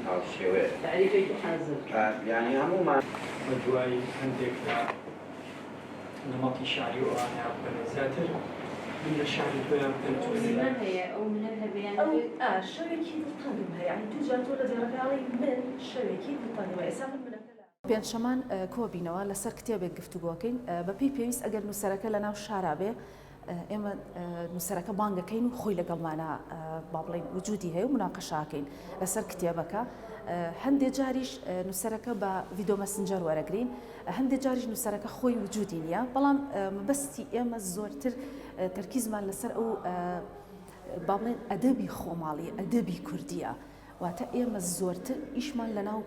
هاوشێوەیە. تەعریفێکی حازر. یانی هەموومان. بە دوای هەندێک لە نەمەتی شیعری و ئەوانەیا بگەڕێ زیاتر بیر لە شیعری تۆیا بکەن ئەو چۆن منە هەیە ئەو منە هەبێ یان ئەو نەبێ. ئا شەوێکی دڵتەنگم هەیە یانی دوو جار تۆ لە دێڕەکە ئەڵێی من شەوێکی دڵتەنگم هەیە ئێستا من منەکە لە. پێنجشەمان کۆبینەوە لەسەر کتێبێک گفتوگۆکەین بەپێی پێویست ئەگەر نووسەرەکە لەناو شارا بێ ئێمە نووسەرەکە بانگەکەین و خۆی لەگەڵمانە با بڵێین وجودی هەیە و مناقەشاکەین لەسەر کتێبەکە هەندێ جاریش نووسەرەکە بە ڤیدۆ مەسنجەر وەرەگرین هەندێ جاریش نووسەرەکە خۆی وجودی نییە بەڵام مەبەستی ئێمە زۆرتر تەرکیزمان لەسەر ئەو با بڵێن ئەدەبی خۆماڵی ئەدەبی کوردیە واتە ئێمە زۆرتر ئیشمان لەناو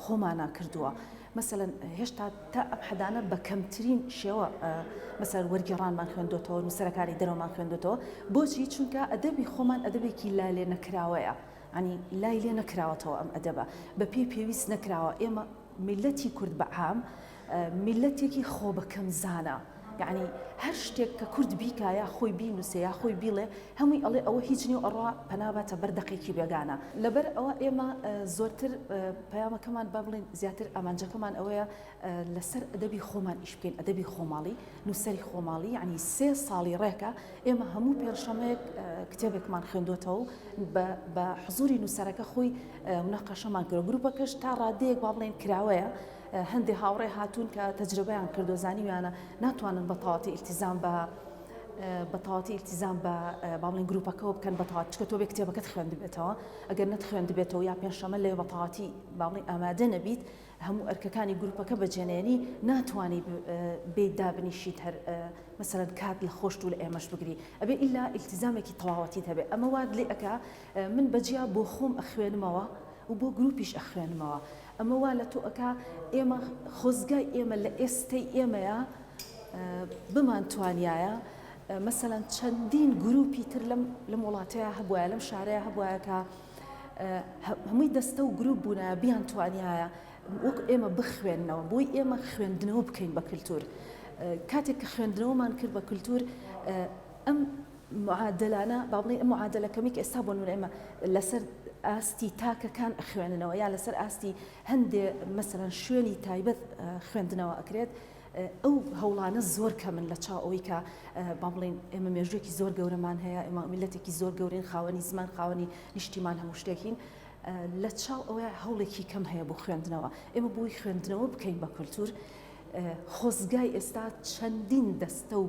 خۆمانا کردووە مەسەلەن هێشتا تا ئەم حەدانە بە کەمترین شێوە مەسەر وەرگێڕانمان خوێندۆتەوە نووسەرەکانی دەرەوەمان خوێندۆتەوە بۆچی چونکە ئەدەبی خۆمان ئەدەبێکی لا لێ نەکراوەیە ینی لای لێ نەکراوەتەوە ئەم ئەدەبە بە پێی پێویست نەکراوە ئێمە میلەتی کورد بە عام میللەتێکی خۆ بە کەم زانە یەعنی هەر شتێک کە کورد بیکا یا خۆی بینوسێ یا خۆی بیڵێ هەمووی ئەڵێ ئەوە هیچ نیە و ئەڕوا پەنا باتە بەر دەقێکی بێگانە لەبەر ئەوە ئێمە زۆرتر پەیامەکەمان با بڵێین زیاتر ئامانجەکەمان ئەوەیە لەسەر ئەدەبی خۆمان ئیش بکەین ئەدەبی خۆماڵی نووسەری خۆماڵی یەعنی سێ ساڵی ڕێکە ئێمە هەموو پێنجشەمەیەک کتێبێکمان خوێندۆتەوە و بە حزوری نووسەرەکە خۆی مناقەشەمان کردوە گروپەکەش تا ڕادەیەک با بڵێین کراوەیە هەندێ هاوڕێ هاتوون کە تەجربەیان کردووە زانیویانە ناتوانن بە تەواتی ئیلتیزام بە بە تەواتی ئیلتیزام بە با بڵێن گروپەکەوە بکەن بە تەواتی چونکە تۆ بێ کتێبەکەت خوێندبێتەوە ئەگەر نەتخوێندبێتەوە یا پێنجشەممە لێ بە تەواتی با بڵێن ئامادە نەبیت هەموو ئەرکەکانی گروپەکە بەجێنێنی ناتوانی بێیت دابنیشیت هەر مەسەلەن کات لە خۆشت و لە ئێمەش بگری ئەبێ ئیلا ئیلتیزامێکی تەواوەتیت هەبێ ئەمە وات لێ ئەکا من بەجیا بۆ خۆم ئەخوێنمەوە و بۆ گروپیش ئەخوێنمەوە ئەمە وا لە تۆ ئەکا ئێمە خۆزگای ئێمە لە ئێستەی ئێمەیا بمانتوانیایە مەسەلەن چەندین گروپی تر لەم لەم وڵاتەیا هەبوایە لەم شارەیا هەبوایە کە هەمووی دەستە و گروپ بوونایە بیانتوانیایە وەک ئێمە بخوێننەوە بۆی ئێمە خوێندنەوە بکەین بە کلتور کاتێک کە خوێندنەوەمان کرد بە کلتور ئەم معادلانە با بڵێین ئەم معادلە کەمی کە ئێستا بۆ نمونە ئێمە لەسەر ئاستی تاکەکان ئەخوێننەوە یا لەسەر ئاستی هەندێ مەسەلەن شوێنی تایبەت خوێندنەوە ئەکرێت ئەو هەوڵانە زۆر کەمن لە چاو ئەوەی کە با بڵێین ئێمە مێژوویەکی زۆر گەورەمان هەیە ئێمە میلەتێکی زۆر گەورەین خاوەنی زمان خاوەنی نیشتیمان هەموو شتێکین لە چاو ئەوەیە هەوڵێکی کەم هەیە بۆ خوێندنەوە ئێمە بۆی خوێندنەوە بکەین بە کولتور خۆزگای ئێستا چەندین دەستە و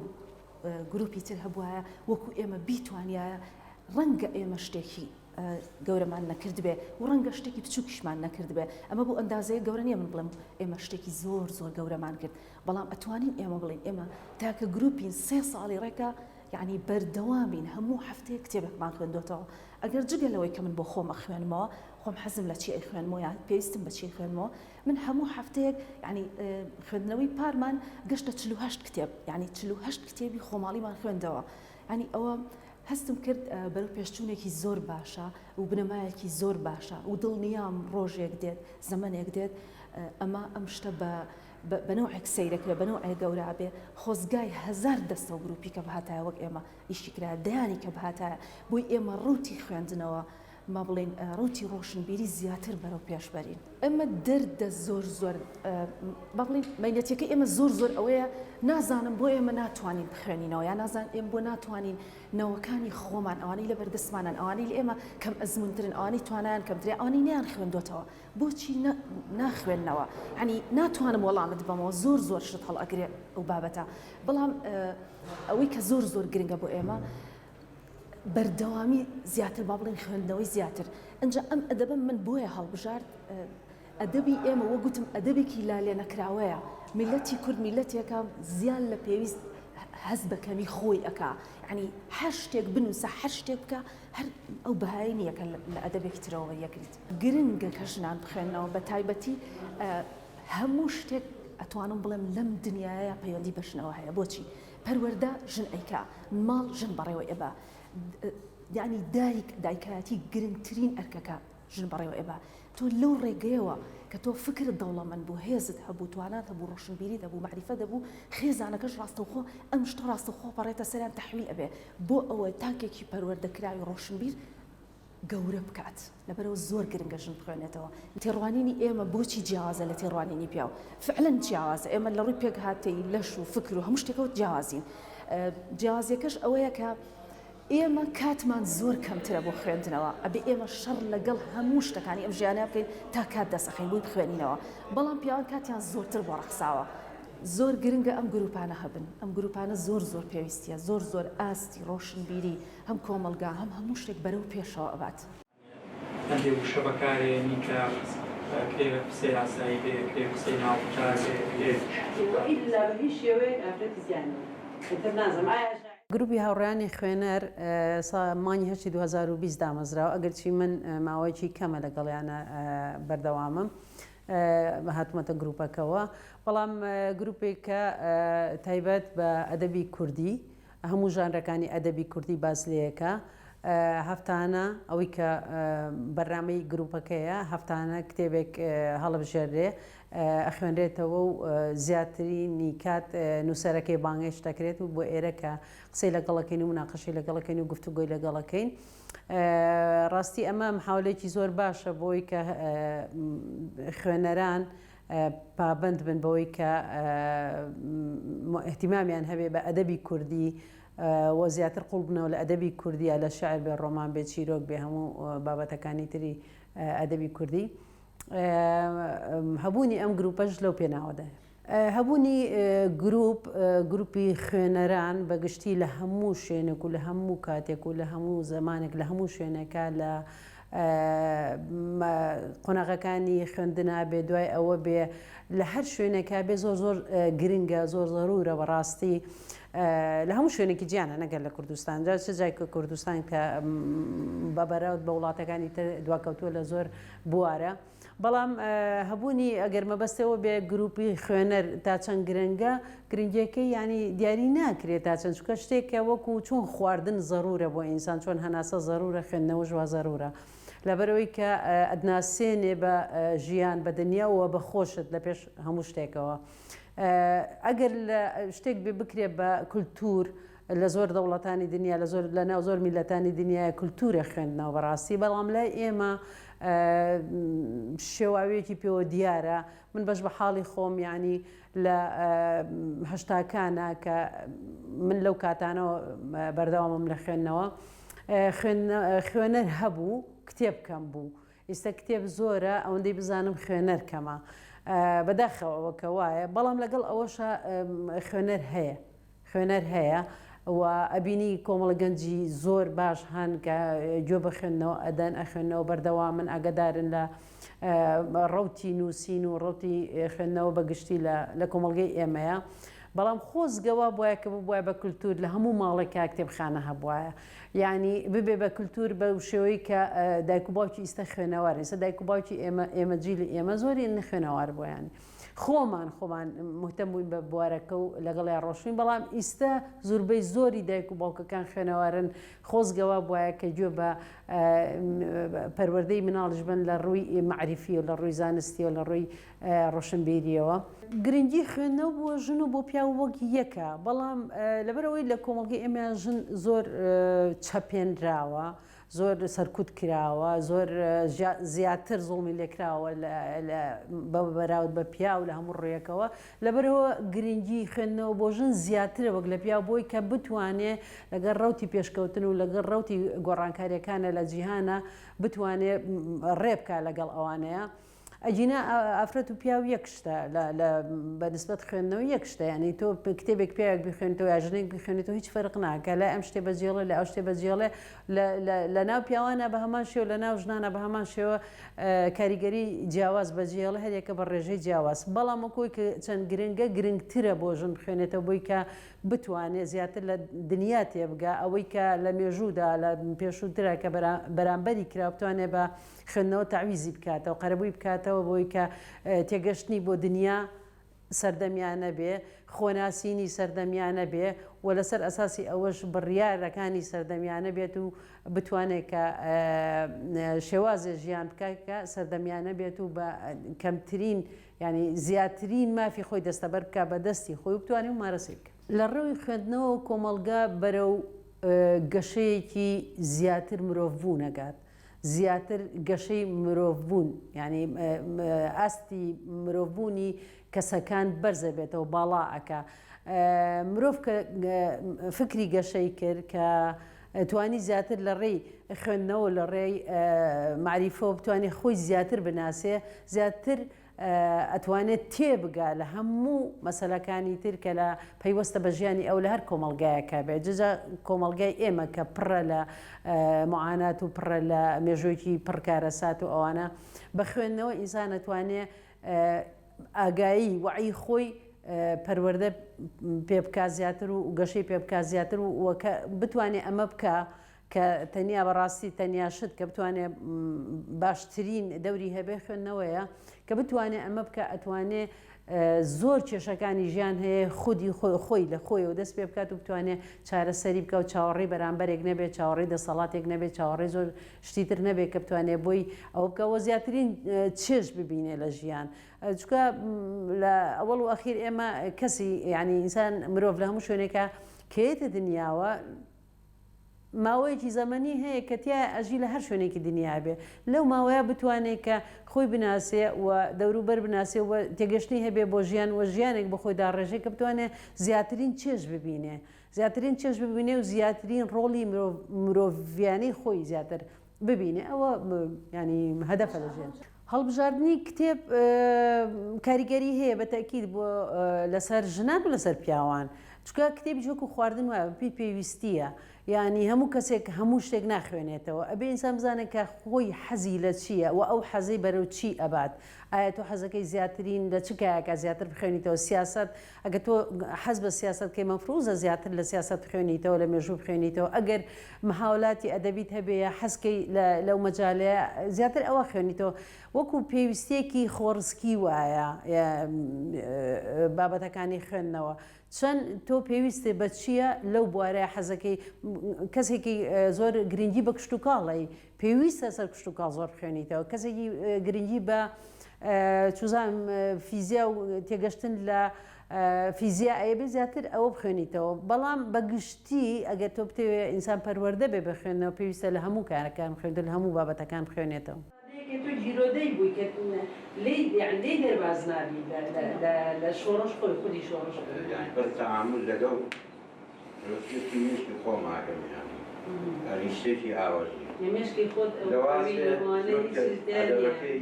گروپی تر هەبوایە وەکو ئێمە بیتوانیایە ڕەنگە ئێمە شتێکی گەورەمان نەکردبێ و ڕەنگە شتێکی بچووکیشمان نەکردبێ ئەمە بۆ ئەندازەیە گەورە نییە من بڵێم ئێمە شتێکی زۆر زۆر گەورەمان کرد بەڵام ئەتوانین ئێمە بڵین ئێمە تاکە گروپین سێ ساڵی ڕێکە یعنی بەردەوامین هەموو هەفتەیە کتێبێکمان خوێندۆتەوە ئەگەر جگە لەوەی کە من بۆ خۆم ئەخوێنمەوە خۆم حەزم لە چی ئەیخوێنمەوە یا پێویستم بە چی خوێنمەوە من هەموو هەفتەیەک یانی خوێندنەوەی پارمان گەشتە 48 کتێب یانی 48 کتێبی خۆماڵیمان خوێندەوە یانی ئەوە هەستم کرد بەرەو پێشچوونێکی زۆر باشە و بنەمایەکی زۆر باشە و دڵنیام ڕۆژێک دێت زەمەنێک دێت ئەمە ئەم شتە بە بە نەوعێک سەیرەکرێ بە نەوعێک گەورە بێ خۆزگای هەزار دەستە و گروپی کە بهاتایە وەک ئێمە ئیشی کرا دەیانی کە بهاتایە بۆی ئێمە ڕوتی خوێندنەوە با بڵێین ڕەوتی ڕۆشنبیری زیاتر بەرەو پێش بەرین. ئەمە دەردە زۆر زۆر با بڵێین مەینەتیەکەی ئێمە زۆر زۆر ئەوەیە نازانم بۆ ئێمە ناتوانین بخوێنینەوە یا نازان ئێمە بۆ ناتوانین نەوەکانی خۆمان ئەوانەی لە بەردەستمانن ئەوانەی لە ئێمە کەم ئەزمونترن ئەوانەی توانایان کەمترە ئەوانەی نەیان خوێندۆتەوە بۆچی ناخوێننەوە یانی ناتوانم وەڵامت بەمەوە زۆر زۆر شت هەڵئەگرێ ئەو بابەتە بەڵام ئەوەی کە زۆر زۆر گرنگە بۆ ئێمە بەردەوامی زیاتر با بڵێین خوێندنەوەی زیاتر ئەجا ئەم ئەدەبە من بۆیە هەڵبژارد ئەدەبی ئێمە وەک گوتم ئەدەبێکی لا لێ نەکراوەیە میلەتی کورد میلەتێکە زیان لە پێویست هەست بە کەمی خۆی ئەکا یعنی هەر شتێک بنووسە هەر شتێک بکە هەر ئەو بەهای نییە کە لە ئەدەبێکی ترەوە وەریەگریت گرنگە کە ژنان بخوێننەوە بە تایبەتی هەموو شتێک ئەتوانم بڵێم لەم دنیاە پەیوەندی بە ژنەوە هەیە بۆچی پەروەردە ژن ئەیکا ماڵ ژن بەڕێوەی ئەبا یانی دایک دایکایەتی گرنگترین ئەرکەکە ژن بەڕێوە ئەبا تۆ لەو ڕێگەیەوە کە تۆ فکرت دەوڵەمەند بوو هێزت هەبوو توانات هەبوو ڕۆشنبیریت هەبوو مەعریفەت هەبوو خێزانەکەش ڕاستەوخۆ ئەم شتە ڕاستەوخۆ پەڕێتە سەریان تەحویل ئەبێ بۆ ئەوە تاکێکی پەروەردەکراوی ڕۆشنبیر. گەورە بکات. لەبەرئەوە زۆر گرنگە ژن بخوێنێتەوە. تێڕوانینی ئێمە بۆچی جیاوازە لە تێڕوانینی پیاو؟ فعلەن جیاوازە. ئێمە لە ڕووی پێکهاتەی لەش و فکر و هەموو شتێکەوە جیاوازین. جیاوازیەکەش ئەوەیە کە ئێمە کاتمان زۆر کەمترە بۆ خوێندنەوە. ئەبێ ئێمە شەڕ لەگەڵ هەموو شتەکانی ئەم ژیانە بکەین تا کات دەست ئەخەین بۆی بخوێنینەوە. بەڵام پیاوان کاتیان زۆرتر بۆ ڕەخساوە. زۆر گرنگە ئەم گروپانە هەبن. ئەم گروپانە زۆر زۆر پێویستیە. زۆر زۆر ئاستی ڕۆشنبیری هەم کۆمەڵگا هەم هەموو شتێک بەرەو پێشەوە ئەبات. هەندێ وشە بەکارێنی کە ئەکرێ قسەی ئاسایی بێ، ئەکرێ قسەی ناو قوتار بێ، ئەکرێ. وئیلا بە هیچ شێوەیەک ئافرەتی تیا نیە. ئیتر نازم ئایا شاعیر. گروپی هاوڕێیانی خوێنەر سا مانگی هەشتی 2020 دامەزراوە، ئەگەرچی من ماوەیەکی کەمە لەگەڵیانە بەردەوامم هاتوومەتە گروپەکەوە، بەڵام گروپێکە تایبەت بە ئەدەبی کوردی، هەموو ژانرەکانی ئەدەبی کوردی باس لێکە. هەفتانە ئەوەی کە بەرنامەی گروپەکەیە هەفتانە کتێبێک هەڵبژێررێ ئەخوێنرێتەوە و زیاترینی کات نووسەرەکەی بانگێشت دەکرێت و بۆ ئێرە کە قسەی لەگەڵەکەین و مناقەشەی لەگەڵەکەین و گفتوگۆی لەگەڵەکەین ڕاستی ئەمە محاولێکی زۆر باشە بۆی کە خوێنەران پابەند بن بەوەی کە ئیهتیمامیان هەبێ بە ئەدەبی کوردی و زیاتر قوڵ بنەوە لە ئەدەبی کوردی لە شعر بێ ڕۆمان بێ چیرۆک بێ هەموو بابەتەکانی تری ئەدەبی کوردی هەبوونی ئەم گروپەش لەو پێناوەدایە. هەبوونی گروپ، گروپی خوێنەران بە گشتی لە هەموو شوێنێک و لە هەموو کاتێک و لە هەموو زەمانێک لە هەموو شوێنێکا لە قۆناغەکانی خوێندنا بێ دوای ئەوە بێ لە هەر شوێنێکا بێ زۆر زۆر گرنگە زۆر زەرورە بەڕاستی لە هەموو شوێنێکی جیانە نەگەر لە کوردستان جا چ جای کوردستان کە بە بەراورد بە وڵاتەکانی تر دواکەوتووە لە زۆر بوارە. بەڵام هەبوونی ئەگەر مەبەست ئەوە بێ گروپی خوێنەر تا چەند گرنگە، گرنگیەکەی یانی دیاری ناکرێ تا چەند چونکە شتێکە وەکو چۆن خواردن زەرورە بۆ ئینسان چۆن هەناسە زەرورە خوێندنەوەش وا زەرورە لەبەرئەوەی کە ئەتناسێنێ بە ژیان بە دنیا و بە خۆشت لە پێش هەموو شتێکەوە ئەگەر لە شتێک بێ بکرێ بە کولتور لە زۆر دەوڵەتانی دنیا لە زۆر لە ناو زۆر میللەتانی دنیایە کولتوورە خوێندنەوە بەڕاستی بەڵام لای ئێمە شێواویەکی پێوە دیارە من بەش بە حاڵی خۆم یعنی لە هەشتاکانە کە من لەو کاتانەوە بەردەوامم لە خوێندنەوە خوێنەر هەبوو کتێب کەم بوو ئیستا کتێب زۆرە ئەوەندەی بزانم خوێنەر کەمە بەداخەوە ئەوە کە وایە بەڵام لەگەڵ ئەوەشە خوێنەر هەیە خوێنەر هەیە و ئەبینی کۆمەڵە گەنجی زۆر باش هەن کە گوێ بە خوێندنەوە ئەدەن ئەخوێندنەوە بەردەوامن ئاگدارن لە ڕوتی نووسین و ڕوتی خوێندنەوە بە گشتی لە کۆمەڵگەی ئێمەیە بەڵام خۆزگە وا بوایە کە ببوایە بە کولتوور لە هەموو ماڵێکا کتێبخانە هەبوایە یانی ببێ بە کلتور بەو شێوەی کە دایک و باوکی ئیستا خوێنەوارن ئیستا دایک و باوکی ئێمە ئێمە جیلی ئێمە زۆری نەخوێنەوار بووە یانی خۆمان خۆمان مهتەم بووین بە بوارەکە و لەگەڵیا ڕۆشتین بەڵام ئیستا زوربەی زۆری دایک و باوکەکان خوێنەوارن خۆزگە وا بوایە کە گوێ بە پەروەردەی مناڵیش بن لە ڕووی مەعریفی و لە ڕووی زانستی و لە ڕووی ڕۆشنبیریەوە. گرنگی خوێندنەوە بۆ ژن و بۆ پیاو وەک یەکە، بەڵام لەبەرئەوەی لە کۆمەڵگەی ئێمە ژن زۆر چەپێنراوە، زۆر سەرکوت کراوە، زۆر زیاتر زوڵمی لێکراوە بە بەراورد بە پیاو لە هەموو ڕوویەکەوە، لەبەرئەوە گرنگی خوێندنەوە بۆ ژن زیاترە وەک لە پیاو بۆی کە بتوانێ لەگەڵ ڕەوتی پێشکەوتن و لەگەڵ ڕەوتی گۆڕانکارییەکانە لە جیهانا بتوانێ ڕێ بکا لەگەڵ ئەوانەیە. ئەگینا ئافرەت و پیاو یەک شتە لە بە نسبەت خوێندنەوە یەک شتە یانی تۆ کتێبێک پیاوێک بخوێنیتەوە یا ژنێک بخوێنیتەوە هیچ فەرق ناکە لای ئەم شتێ بەجێڵێ لە ئەو شتێ بەجێڵێ لە ناو پیاوانە بە هەمان شێوە لە ناو ژنانە بە هەمان شێوە کاریگەری جیاواز بەجێڵێ هەریەکە بە ڕێژەی جیاواز بەڵام وەکۆی کە چەند گرنگە گرنگترە بۆ ژن بخوێنێتەوە بۆی کە بتوانێ زیاتر لە دنیا تێبگا ئەوەی کە لە مێژوودا لە پێشووترە کە بەرامبەری کرا بتوانێ بە خوێندنەوە تەعویزی بکاتەوە، قەرەبووی بکاتەوە بۆی کە تێگەشتنی بۆ دنیا سەردەمیانە بێ، خۆناسینی سەردەمیانە بێ و لەسەر ئەساسی ئەوەش بڕیارەکانی سەردەمیانە بێت و بتوانێت کە شێوازێ ژیان بکات کە سەردەمیانە بێت و بە کەمترین یانی زیاترین مافی خۆی دەستەبەر بکات بە دەستی خۆی و بتوانێت ممارەسەی بکات. لە ڕووی خوێندنەوە کۆمەڵگا بەرەو گەشەیەکی زیاتر مرۆڤبوون ئەگات. زیاتر گەشەی مرۆڤبوون یانی ئاستی مرۆڤبوونی کەسەکان بەرزەبێتەوە باڵا ئەکا مرۆڤ کە فکری گەشەی کرد کە توانی زیاتر لە ڕێی خوێندنەوە لە ڕێی مەعریفەوە بتوانێت خۆی زیاتر بناسێ زیاتر ئەتوانێت تێبگا لە هەموو مەسەلەکانی تر کە لە پەیوەستە بە ژیانی ئەو لە هەر کۆمەڵگایەکا بێت جا کۆمەڵگای ئێمە کە پڕە لە معانات و پڕە لە مێژوویەکی پڕ کارەسات و ئەوانە بە خوێندنەوە ئینسان ئەتوانێ ئاگایی وەعی خۆی پەروەردە پێ بکا زیاتر و گەشەی پێ بکا زیاتر و کە بتوانێ ئەمە بکا کە تەنیا بەڕاستی تەنیا شت کە بتوانێ باشترین دەوری هەبێ خوێندنەوەیە کە بتوانێ ئەمە بکە ئەتوانێ زۆر کێشەکانی ژیان هەیە خودی خۆی لە خۆیەوە دەست پێ بکات و بتوانێ چارەسەری بکە و چاوەڕێی بەرامبەرێک نەبێت چاوەڕێی دەسەڵاتێک نەبێت چاوەڕێی زۆر شتی تر نەبێت کە بتوانێت بۆی ئەوە بکە وە زیاترین چێژ ببینێ لە ژیان چونکە لە ئەوەڵ و ئەخیر ئێمە کەسی یعنی ئینسان مرۆڤ لە هەموو شوێنێکە کێتە دنیاوە ماوەیەکی زەمەنی هەیە کە تیایا ئەژی لە هەر شوێنێکی دنیا بێ لەو ماوەیە بتوانێ کە خۆی بناسێ و دەوروبەر بناسێ و تێگەشتنی هەبێ بۆ ژیان و ژیانێک بۆ خۆی داڕێژێ کە بتوانێ زیاترین چێژ ببینێ زیاترین چێژ ببینێ و زیاترین ڕۆڵی مرۆڤیانەی خۆی زیاتر ببینێ ئەوە یانی هەدەفە لە ژیان. هەڵبژاردنی کتێب کاریگەری هەیە بە تەئکید بۆ لەسەر ژنان و لەسەر پیاوان چونکە کتێبیش وەکو خواردن وایە بەپێی پێویستیە یانی هەموو کەسێک هەموو شتێک ناخوێنێتەوە ئەبێ ئینسان بزانێت کە خۆی حەزی لە چییە و ئەو حەزەی بەرەو چی ئەبات ئایا تۆ حەزەکەی زیاترین لە چ کایەکا زیاتر بخوێنیتەوە سیاسەت ئەگەر تۆ حەز بە سیاسەت بکەی مەفروزە زیاتر لە سیاسەت بخوێنیتەوە لە مێژوو بخوێنیتەوە ئەگەر مهاولاتی ئەدەبیت هەبێ یا حەز کەی لەو مەجالەیە زیاتر ئەوە خوێنیتەوە وەکو پێویستیەکی خۆڕسکی وایە بابەتەکانی خوێندنەوە چەند تۆ پێویستێ بە چییە لەو بوارەیە حەزەکەی کەسێکی زۆر گرنگی بە کشتوکاڵی پێویستە سەر کشتوکاڵ زۆر بخوێنیتەوە کەسێکی گرنگی بە چوزانم فیزیا و تێگەشتن لە فیزیا ئەیەبێ زیاتر ئەوە بخوێنیتەوە بەڵام بە گشتی ئەگەر تۆ بتەوێ ئینسان پەروەردە بێ بە خوێندنەوە پێویستە لە هەموو کارەکان بخوێنێتەوە لە هەموو بابەتەکان بخوێنێتەوە. کە تۆ گیرۆدەی بووی کە لێی یانی لێی دەرباز نابی لە لە لە شۆڕش خۆی خودی شۆڕش خۆی. یانی بەس تەعامول لەگەڵ شتێکی مێشکی خۆم ئاکەم یانی یانی شتێکی ئاوەزی. لە مێشکی خۆت ئەو لەوانەیە ئەوانە زۆر هیچ کەس تیا نییە. ئەدەبەکەی.